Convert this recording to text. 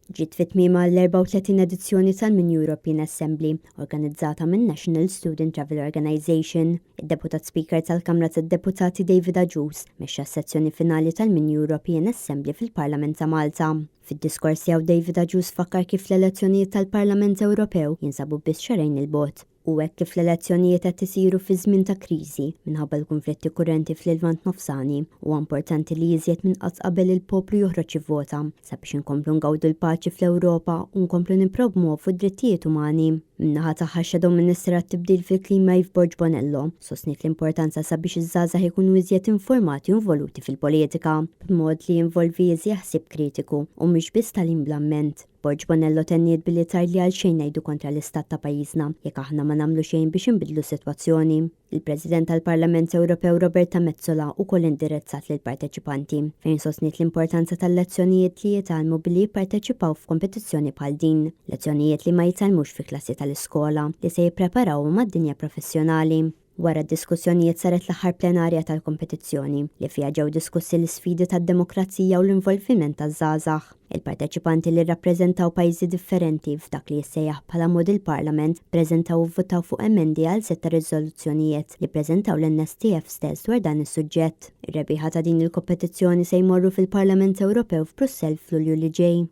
Ġiet fi tmiemha l-34 edizzjoni tal-Mini European Assembly, organizzata min-National Student Travel Organisation. Id-Deputat Speaker tal-Kamra tad-Deputati David Agius mexxa s-sezzjoni finali tal-Mini European Assembly fil-Parlament ta' Malta. Fid-diskors tiegħu David Agius fakkar kif l-elezzjonijiet tal-Parlament Ewropew jinsabu biss xahrejn 'il bogħod. U hekk kif l-elezzjonijiet qed isiru fi żmien ta' kriżi minħabba l-kunflitti kurrenti fl-Lvant Nofsani, huwa importanti li iżjed minn qatt qabel il-poplu joħroġ jivvota sabiex inkomplu ngawdu l-paċi fl-Ewropa u nkomplu nippromwovu d-drittijiet umani. Min-naħa tagħha x-Shadow Minister għat-Tibdil fil-Klima Eve Borg Bonello sostniet l-importanza sabiex iż-żgħażagħ ikunu iżjed informati u involuti fil-politika, b'mod li jinvolvi iżjed ħsieb kritiku u mhux biss tagħlim bl-amment. Borg Bonello tenniet billi tgħid li għalxejn ngħidu kontra l-istat ta' pajjiżna jekk aħna ma nagħmlu xejn biex inbiddlu s-sitwazzjoni. Il-President tal-Parlament Ewropew Roberta Metsola wkoll indirizzat lill-parteċipanti fejn sostniet l-importanza tal-lezzjonijiet li jitgħallmu billi jipparteċipaw f'kompetizzjoni bħal din, lezzjonijiet li ma jitgħallmux fi klassi tal-iskola li se jippreparawhom għad-dinja professjonali. Wara d-diskussjonijiet saret l-aħħar plenarja tal-kompetizzjoni, li fiha ġew diskussi l-isfidi tad-demokrazija u l-involviment taż-żgħażagħ. Il-parteċipanti li rrappreżentaw pajjiżi differenti f'dak li jissejjaħ bħala Model Parliament ppreżentaw u vvutaw fuq emendi għal sett ta' riżoluzzjonijiet li ppreżentaw l-NSTF stess dwar dan is-suġġett. Ir-rebbieħa ta' din il-kompetizzjoni se jmorru fil-Parlament Ewropew f'Brussell f'Lulju li ġej.